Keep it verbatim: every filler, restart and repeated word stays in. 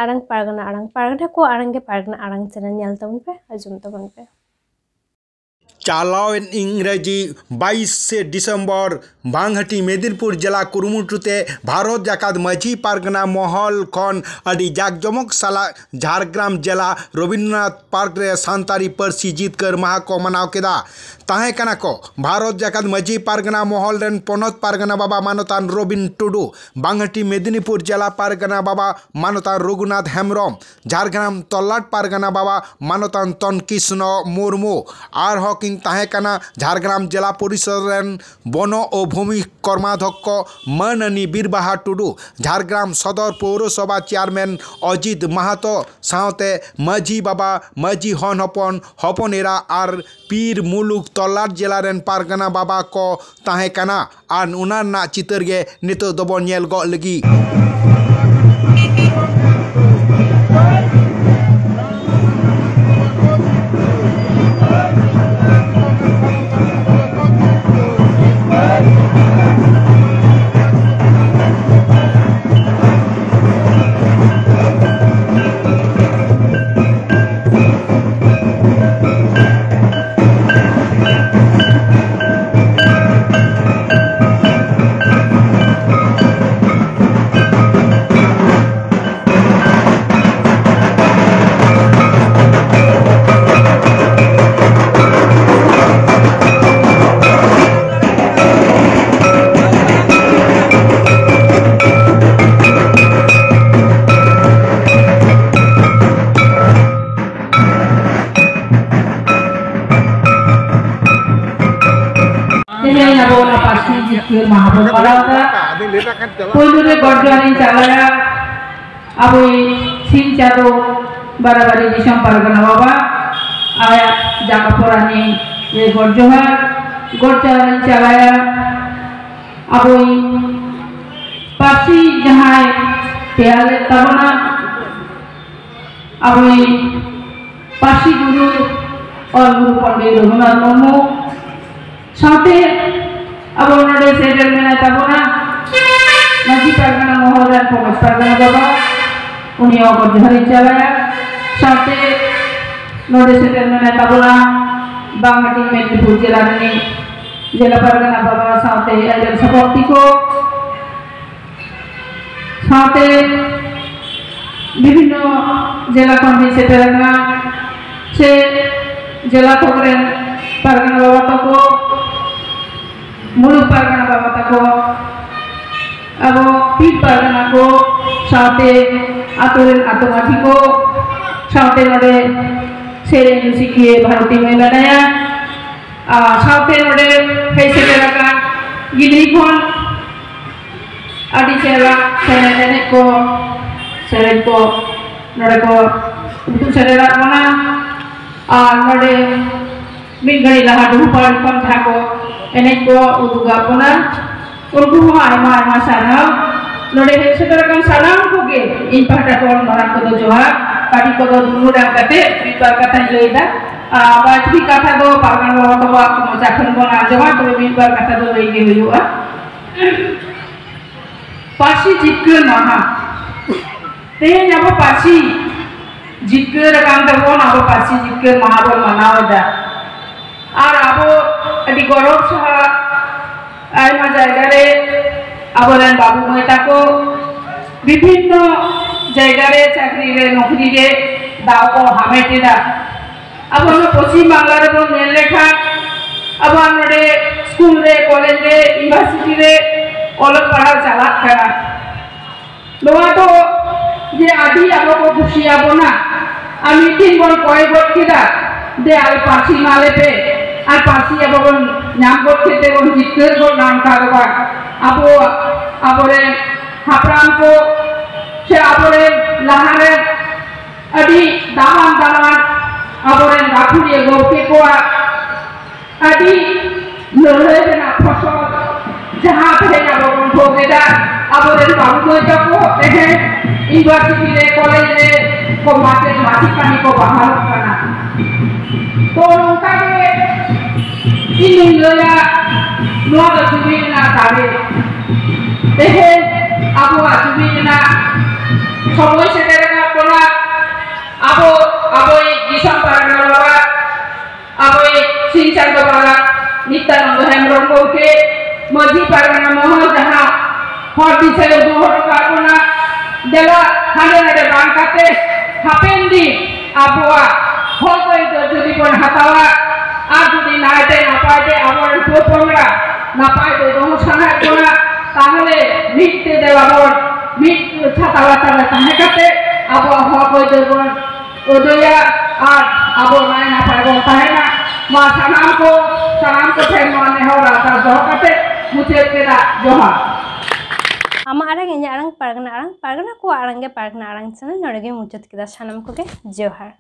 ᱟᱲᱟᱝ ᱯᱟᱨᱜᱟᱱᱟ ᱟᱲᱟᱝ, ᱯᱟᱨᱜᱟᱱᱟ ᱠᱚ ᱟᱲᱟᱝ ᱜᱮ ᱯᱟᱨᱜᱟᱱᱟ ᱟᱲᱟᱝ ᱪᱮᱱᱮᱞ ᱧᱮᱞ ᱛᱟᱵᱚᱱ ᱯᱮ, ᱟᱸᱡᱚᱢ ᱛᱟᱵᱚᱱ ᱯᱮ᱾ ᱪᱟᱞᱟᱣᱮᱱ ᱤᱝᱨᱮᱡᱤ ᱵᱟᱭᱤᱥᱮ ᱰᱤᱥᱮᱢᱵᱚᱨ ᱵᱟᱝᱦᱟᱴᱤ ᱢᱮᱫᱤᱱᱯᱩᱨ ᱡᱮᱞᱟ ᱠᱩᱨᱩᱢᱩᱴᱩ ᱛᱮ ᱵᱷᱟᱨᱚᱛ ᱡᱟᱠᱟᱛ ᱢᱟᱹᱡᱷᱤ ᱯᱟᱨᱜᱟᱱᱟ ᱢᱚᱦᱚᱞ ᱠᱷᱚᱱ ᱟᱹᱰᱤ ᱡᱟᱠᱡᱚᱢᱚᱠ ᱥᱟᱞᱟᱜ ᱡᱷᱟᱲᱜᱨᱟᱢ ᱡᱮᱞᱟ ᱨᱚᱵᱤᱱᱫᱨᱚᱱᱟᱛᱷ ᱯᱟᱨᱠ ᱨᱮ ᱥᱟᱱᱛᱟᱲᱤ ᱯᱟᱹᱨᱥᱤ ᱡᱤᱛᱠᱟᱹᱨ ᱢᱟᱦᱟ ᱠᱚ ᱢᱟᱱᱟᱣ ᱠᱮᱫᱟ᱾ ᱛᱟᱦᱮᱸ ᱠᱟᱱᱟ ᱠᱚ ᱵᱷᱟᱨᱚᱛ ᱡᱟᱠᱟᱛ ᱢᱟᱹᱡᱷᱤ ᱯᱟᱨᱜᱟᱱᱟ ᱢᱚᱦᱚᱞ ᱨᱮᱱ ᱯᱚᱱᱚᱛ ᱯᱟᱨᱜᱟᱱᱟ ᱵᱟᱵᱟ ᱢᱟᱱᱚᱛᱟᱱ ᱨᱚᱵᱤᱱ ᱴᱩᱰᱩ, ᱵᱟᱝᱦᱟᱴᱤ ᱢᱮᱫᱤᱱᱤᱯᱩᱨ ᱡᱮᱞᱟ ᱯᱟᱨᱜᱟᱱᱟ ᱵᱟᱵᱟ ᱢᱟᱱᱚᱛᱟᱱ ᱨᱚᱜᱷᱩᱱᱟᱛᱷ ᱦᱮᱢᱵᱨᱚᱢ, ᱡᱷᱟᱲᱜᱨᱟᱢ ᱛᱚᱞᱞᱟᱴ ᱯᱟᱨᱜᱟᱱᱟ ᱵᱟᱵᱟ ᱢᱟᱱᱚᱛᱟᱱ ᱛᱚᱱᱠᱤᱥᱱᱚ ᱢᱩᱨᱢᱩ, ᱟᱨᱦᱚᱸ ᱠᱤᱱ ᱛᱟᱦᱮᱸ ᱠᱟᱱᱟ ᱡᱷᱟᱲᱜᱨᱟᱢ ᱡᱮᱞᱟ ᱯᱚᱨᱤᱥᱚᱫᱽ ᱨᱮᱱ ᱵᱚᱱᱚ ᱳ ᱵᱷᱩᱢᱤ ᱠᱚᱨᱢᱟᱫᱷᱚᱠᱠᱚ ᱢᱟᱹᱱᱟᱱᱤ ᱵᱤᱨᱵᱟᱦᱟ ᱴᱩᱰᱩ, ᱡᱷᱟᱲᱜᱨᱟᱢ ᱥᱚᱫᱚᱨ ᱯᱳᱣᱨᱚᱥᱚᱵᱷᱟ ᱪᱮᱭᱟᱨᱢᱮᱱ ᱚᱡᱤᱛ ᱢᱟᱦᱟᱛᱚ ᱥᱟᱶᱛᱮ ᱢᱟᱹᱡᱷᱤ ᱵᱟᱵᱟ, ᱢᱟᱹᱡᱷᱤ ᱦᱚᱱ ᱦᱚᱯᱚᱱ, ᱦᱚᱯᱚᱱ ᱮᱨᱟ ᱟᱨ ᱯᱤᱨ ᱢᱩᱞᱩᱠ ᱛᱚᱞᱞᱟᱴ ᱡᱮᱞᱟ ᱨᱮᱱ ᱯᱟᱨᱜᱟᱱᱟ ᱵᱟᱵᱟ ᱠᱚ ᱛᱟᱦᱮᱸ ᱠᱟᱱᱟ᱾ ᱟᱨ ᱚᱱᱟ ᱨᱮᱱᱟᱜ ᱪᱤᱛᱟᱹᱨ ᱜᱮ ᱱᱤᱛᱚᱜ ᱫᱚᱵᱚᱱ ᱧᱮᱞ ᱜᱚᱫ ᱞᱟᱹᱜᱤᱫ᱾ ᱛᱮᱦᱮᱧ ᱟᱵᱚ ᱚᱱᱟ ᱯᱟᱹᱨᱥᱤ ᱡᱤᱛᱠᱟᱹᱨ ᱢᱟᱦᱟ ᱵᱚᱱ ᱯᱟᱞᱟᱣ ᱮᱫᱟ᱾ ᱯᱳᱭᱞᱳ ᱨᱮ ᱜᱚᱰ ᱡᱚᱦᱟᱨ ᱤᱧ ᱪᱟᱞᱟᱭᱟ ᱟᱵᱚᱭᱤᱡ ᱥᱤᱧ ᱪᱟᱸᱫᱳ ᱵᱟᱨᱟᱵᱟᱨᱤ ᱫᱤᱥᱚᱢ ᱯᱟᱨᱜᱟᱱᱟ ᱵᱟᱵᱟ, ᱟᱭᱟᱜ ᱡᱟᱸᱜᱟ ᱯᱚᱨᱟᱱᱤ ᱨᱮ ᱜᱚᱰ ᱡᱚᱦᱟᱨ, ᱜᱚᱰ ᱡᱚᱦᱟᱨ ᱤᱧ ᱪᱟᱞᱟᱭᱟ ᱟᱵᱚᱭᱤᱡ ᱯᱟᱹᱨᱥᱤ ᱡᱟᱦᱟᱸᱭ ᱛᱮᱭᱟᱨ ᱞᱮᱫ ᱛᱟᱵᱚᱱᱟ, ᱟᱵᱚᱭᱤᱡ ᱯᱟᱹᱨᱥᱤ ᱜᱩᱨᱩ ᱚᱞ ᱜᱩᱨᱩ ᱯᱚᱱᱰᱤᱛ ᱨᱚᱜᱷᱩᱱᱟᱛᱷ ᱢᱩᱨᱢᱩ, ᱥᱟᱶᱛᱮ ᱟᱵᱚ ᱱᱚᱰᱮ ᱥᱮᱴᱮᱨ ᱢᱮᱱᱟᱭ ᱛᱟᱵᱚᱱᱟ ᱢᱟᱹᱡᱷᱤ ᱯᱟᱨᱜᱟᱱᱟ ᱢᱚᱦᱚᱞ ᱨᱮᱱ ᱯᱚᱱᱚᱛ ᱯᱟᱨᱜᱟᱱᱟ ᱵᱟᱵᱟ, ᱩᱱᱤ ᱦᱚᱸ ᱜᱚᱰ ᱡᱚᱦᱟᱨᱤᱧ ᱪᱟᱞᱟᱭᱟ᱾ ᱥᱟᱶᱛᱮ ᱱᱚᱰᱮ ᱥᱮᱴᱮᱨ ᱢᱮᱱᱟᱭ ᱛᱟᱵᱚᱱᱟ ᱵᱟᱝ ᱦᱟᱹᱴᱤᱧ ᱢᱮᱫᱽᱱᱤᱯᱩᱨ ᱡᱮᱞᱟ ᱨᱤᱱᱤᱡ ᱡᱮᱞᱟ ᱯᱟᱨᱜᱟᱱᱟ ᱵᱟᱵᱟ ᱥᱟᱶᱛᱮ ᱟᱡ ᱨᱮᱱ ᱥᱟᱯᱟᱵ ᱛᱤ ᱠᱚ, ᱥᱟᱶᱛᱮ ᱵᱤᱵᱷᱤᱱᱱᱚ ᱡᱮᱞᱟ ᱠᱷᱚᱱ ᱦᱮᱡ ᱥᱮᱴᱮᱨ ᱟᱠᱟᱱᱟ ᱥᱮ ᱡᱮᱞᱟ ᱛᱷᱚᱠ ᱨᱮᱱ ᱯᱟᱨᱜᱟᱱᱟ ᱵᱟᱵᱟ ᱛᱟᱠᱚ, ᱢᱩᱞᱩᱠ ᱯᱟᱨᱜᱟᱱᱟ ᱵᱟᱵᱟ ᱛᱟᱠᱚ, ᱟᱵᱚ ᱯᱤᱲ ᱯᱟᱨᱜᱟᱱᱟ ᱠᱚ, ᱥᱟᱶᱛᱮ ᱟᱛᱳ ᱨᱮᱱ ᱟᱛᱳ ᱢᱟᱹᱡᱷᱤ ᱠᱚ, ᱥᱟᱶᱛᱮ ᱱᱚᱰᱮ ᱥᱮᱨᱮᱧ ᱨᱩᱥᱤᱠᱤᱭᱟᱹ ᱵᱷᱟᱨᱚᱛᱤ ᱢᱟᱹᱭ ᱢᱮᱱᱟᱭᱟ, ᱟᱨ ᱥᱟᱶᱛᱮ ᱱᱚᱰᱮ ᱦᱮᱡ ᱥᱮᱴᱮᱨ ᱟᱠᱟᱱ ᱜᱤᱫᱽᱨᱟᱹ ᱠᱷᱚᱱ ᱟᱹᱰᱤ ᱪᱮᱦᱨᱟ ᱥᱮᱨᱮᱧ ᱮᱱᱮᱡ ᱠᱚ, ᱥᱮᱨᱮᱧ ᱠᱚ ᱱᱚᱰᱮ ᱠᱚ ᱩᱫᱩᱜ ᱥᱮᱴᱮᱨᱟᱜ ᱵᱚᱱᱟ᱾ ᱟᱨ ᱱᱚᱰᱮ ᱢᱤᱫ ᱜᱷᱟᱹᱲᱤ ᱞᱟᱦᱟ ᱰᱩᱦᱩᱯᱟᱲ ᱠᱷᱚᱱ ᱡᱟᱦᱟᱸ ᱠᱚ ᱮᱱᱮᱡ ᱠᱚ ᱩᱫᱩᱜᱟᱜ ᱵᱚᱱᱟ, ᱩᱱᱠᱩ ᱦᱚᱸ ᱟᱭᱢᱟ ᱟᱭᱢᱟ ᱥᱟᱨᱦᱟᱣ᱾ ᱱᱚᱰᱮ ᱦᱮᱡ ᱥᱮᱴᱮᱨ ᱟᱠᱟᱱ ᱥᱟᱱᱟᱢ ᱠᱚᱜᱮ ᱤᱧ ᱯᱟᱦᱴᱟ ᱠᱷᱚᱱ ᱢᱟᱨᱟᱝ ᱠᱚᱫᱚ ᱡᱚᱦᱟᱨ, ᱠᱟᱹᱴᱤᱡ ᱠᱚᱫᱚ ᱫᱩᱲᱩᱵ ᱮᱢ ᱠᱟᱛᱮ ᱢᱤᱫ ᱵᱟᱨ ᱠᱟᱛᱷᱟᱧ ᱞᱟᱹᱭ ᱮᱫᱟ᱾ ᱟᱨ ᱵᱟᱹᱲᱛᱤ ᱠᱟᱛᱷᱟ ᱫᱚ ᱯᱟᱨᱜᱟᱱᱟ ᱵᱟᱵᱟ ᱛᱟᱠᱚᱣᱟᱜ ᱢᱚᱪᱟ ᱠᱷᱚᱱ ᱵᱚᱱ ᱟᱸᱡᱚᱢᱟ, ᱛᱚᱵᱮ ᱢᱤᱫ ᱵᱟᱨ ᱠᱟᱛᱷᱟ ᱫᱚ ᱞᱟᱹᱭ ᱜᱮ ᱦᱩᱭᱩᱜᱼᱟ᱾ ᱯᱟᱹᱨᱥᱤ ᱡᱤᱛᱠᱟᱹᱨ ᱢᱟᱦᱟ᱾ ᱛᱮᱦᱮᱧ ᱟᱵᱚ ᱯᱟᱹᱨᱥᱤ ᱡᱤᱛᱠᱟᱹᱨ ᱟᱠᱟᱱ ᱛᱟᱵᱚᱱ, ᱟᱵᱚ ᱯᱟᱹᱨᱥᱤ ᱡᱤᱛᱠᱟᱹᱨ ᱢᱟᱦᱟ ᱵᱚᱱ ᱢᱟᱱᱟᱣ ᱮᱫᱟ᱾ ᱟᱨ ᱟᱵᱚ ᱟᱹᱰᱤ ᱜᱚᱨᱚᱵᱽ ᱥᱟᱞᱟᱜ ᱟᱭᱢᱟ ᱡᱟᱭᱜᱟ ᱨᱮ ᱟᱵᱚᱨᱮᱱ ᱵᱟᱹᱵᱩ ᱢᱟᱹᱭ ᱛᱟᱠᱚ ᱵᱤᱵᱷᱤᱱᱱᱚ ᱡᱟᱭᱜᱟ ᱨᱮ ᱪᱟᱹᱠᱨᱤ ᱨᱮ, ᱱᱚᱠᱨᱤ ᱨᱮ ᱫᱟᱣ ᱠᱚ ᱦᱟᱢᱮᱴ ᱮᱫᱟ᱾ ᱟᱵᱚ ᱱᱚᱣᱟ ᱯᱚᱪᱷᱤᱢ ᱵᱟᱝᱞᱟ ᱨᱮᱵᱚᱱ ᱧᱮᱞ ᱞᱮᱠᱷᱟᱱ ᱟᱵᱚᱣᱟᱜ ᱱᱚᱰᱮ ᱥᱠᱩᱞ ᱨᱮ, ᱠᱚᱞᱮᱡᱽ ᱨᱮ, ᱤᱭᱩᱱᱤᱵᱷᱟᱨᱥᱤᱴᱤ ᱨᱮ ᱚᱞᱚᱜ ᱯᱟᱲᱦᱟᱣ ᱪᱟᱞᱟᱜ ᱠᱟᱱᱟ᱾ ᱱᱚᱣᱟ ᱫᱚ ᱡᱮ ᱟᱹᱰᱤ ᱟᱵᱚ ᱠᱚ ᱠᱩᱥᱤᱭᱟᱵᱚᱱᱟ, ᱟᱨ ᱢᱤᱫ ᱫᱤᱱ ᱵᱚᱱ ᱠᱚᱭ ᱜᱚᱫ ᱠᱮᱫᱟ, ᱫᱮ ᱟᱞᱮ ᱯᱟᱹᱨᱥᱤ ᱮᱢᱟᱞᱮ ᱯᱮ, ᱟᱨ ᱯᱟᱹᱨᱥᱤ ᱟᱵᱚ ᱵᱚᱱ ᱧᱟᱢ ᱜᱚᱫ ᱠᱮᱫ ᱛᱮ ᱵᱚᱱ ᱡᱤᱛᱠᱟᱹᱨ ᱜᱚᱫ ᱱᱟ, ᱚᱱᱠᱟ ᱫᱚ ᱵᱟᱝ᱾ ᱟᱵᱚ, ᱟᱵᱚᱨᱮᱱ ᱦᱟᱯᱲᱟᱢ ᱠᱚ ᱥᱮ ᱟᱵᱚᱨᱮᱱ ᱞᱟᱦᱟᱨᱮ ᱟᱹᱰᱤ ᱫᱟᱢᱟᱱ ᱫᱟᱢᱟᱱ ᱟᱵᱚᱨᱮᱱ ᱜᱟᱹᱠᱷᱩᱲᱤᱭᱟᱹ ᱜᱚᱢᱠᱮ ᱠᱚᱣᱟᱜ ᱟᱹᱰᱤ ᱞᱟᱹᱲᱦᱟᱹᱭ ᱨᱮᱱᱟᱜ ᱯᱷᱚᱥᱚᱞ, ᱡᱟᱦᱟᱸ ᱛᱮᱦᱮᱧ ᱟᱵᱚ ᱵᱚᱱ ᱵᱷᱳᱜᱽ ᱮᱫᱟ, ᱟᱵᱚᱨᱮᱱ ᱵᱟᱹᱵᱩ ᱢᱟᱹᱭ ᱛᱟᱠᱚ ᱛᱮᱦᱮᱧ ᱤᱭᱩᱱᱤᱵᱷᱟᱨᱥᱤᱴᱤ ᱨᱮ, ᱠᱚᱞᱮᱡᱽ ᱨᱮ ᱠᱚ ᱢᱟᱪᱮᱫ ᱢᱟᱪᱮᱛᱟᱹᱱᱤ ᱠᱚ ᱵᱟᱦᱟᱞᱚᱜ ᱠᱟᱱᱟ᱾ ᱛᱚ ᱱᱚᱝᱠᱟ ᱜᱮ ᱤᱧ ᱞᱟᱹᱭᱟ, ᱱᱚᱣᱟ ᱫᱚ ᱡᱩᱢᱤᱫ ᱨᱮᱱᱟᱜ ᱫᱟᱲᱮ᱾ ᱛᱮᱦᱮᱧ ᱟᱵᱚᱣᱟᱜ ᱡᱩᱢᱤᱫ ᱨᱮᱱᱟᱜ ᱥᱚᱢᱚᱭ ᱥᱮᱴᱮᱨ ᱦᱮᱢᱵᱨᱚᱢ ᱜᱚᱢᱠᱮ, ᱢᱟᱹᱡᱷᱤ ᱯᱟᱨᱜᱟᱱᱟ ᱢᱚᱦᱚᱞ ᱡᱟᱦᱟᱸ ᱦᱚᱨ ᱫᱤᱥᱟᱹᱭ ᱩᱫᱩᱜ ᱦᱚᱴᱚ ᱠᱟᱜ ᱵᱚᱱᱟ, ᱫᱮᱞᱟ ᱦᱟᱸᱰᱮ ᱱᱟᱰᱮ ᱵᱟᱝ ᱠᱟᱛᱮ ᱦᱟᱯᱮᱱ ᱫᱤᱱ ᱟᱵᱚᱣᱟᱜ ᱦᱚᱠ ᱟᱹᱭᱫᱟᱹᱨ ᱡᱩᱫᱤ ᱵᱚᱱ ᱦᱟᱛᱟᱣᱟ ᱟᱨ ᱡᱩᱫᱤ ᱱᱟᱭᱛᱮ ᱱᱟᱯᱟᱭ ᱛᱮ ᱟᱵᱚᱨᱮᱱ ᱯᱚᱯᱚᱝᱲᱟ ᱱᱟᱯᱟᱭ ᱛᱮ ᱫᱚᱦᱚ ᱥᱟᱱᱟᱭᱮᱫ ᱵᱚᱱᱟ, ᱛᱟᱦᱚᱞᱮ ᱢᱤᱫ ᱛᱮ ᱫᱮᱞᱟ ᱵᱚᱱ ᱢᱤᱫ ᱪᱷᱟᱛᱟ ᱞᱟᱛᱟᱨ ᱨᱮ ᱛᱟᱦᱮᱸ ᱠᱟᱛᱮ ᱟᱵᱚᱣᱟᱜ ᱦᱚᱠ ᱟᱹᱭᱫᱟᱹᱨ ᱵᱚᱱ ᱟᱹᱫᱟᱹᱭᱟ ᱟᱨ ᱟᱵᱚ ᱱᱟᱭ ᱱᱟᱯᱟᱭ ᱵᱚᱱ ᱛᱟᱦᱮᱱᱟ᱾ ᱢᱟ ᱥᱟᱱᱟᱢ ᱠᱚ, ᱥᱟᱱᱟᱢ ᱠᱚᱴᱷᱮᱱ ᱱᱚᱣᱟ ᱱᱮᱦᱚᱨ ᱟᱨᱫᱟᱥ ᱫᱚᱦᱚ ᱠᱟᱛᱮ ᱢᱩᱪᱟᱹᱫ ᱠᱮᱫᱟ᱾ ᱡᱚᱦᱟᱨ᱾ ᱟᱢᱟᱜ ᱟᱲᱟᱝ, ᱤᱧᱟᱹᱜ ᱟᱲᱟᱝ, ᱯᱟᱨᱜᱟᱱᱟ ᱟᱲᱟᱝ, ᱯᱟᱨᱜᱟᱱᱟ ᱠᱚᱣᱟᱜ ᱟᱲᱟᱝ ᱜᱮ ᱯᱟᱨᱜᱟᱱᱟ ᱟᱲᱟᱝ ᱪᱮᱱᱮᱞ ᱱᱚᱰᱮ ᱜᱮ ᱢᱩᱪᱟᱹᱫ ᱠᱮᱫᱟ᱾ ᱥᱟᱱᱟᱢ ᱠᱚᱜᱮ ᱡᱚᱦᱟᱨ᱾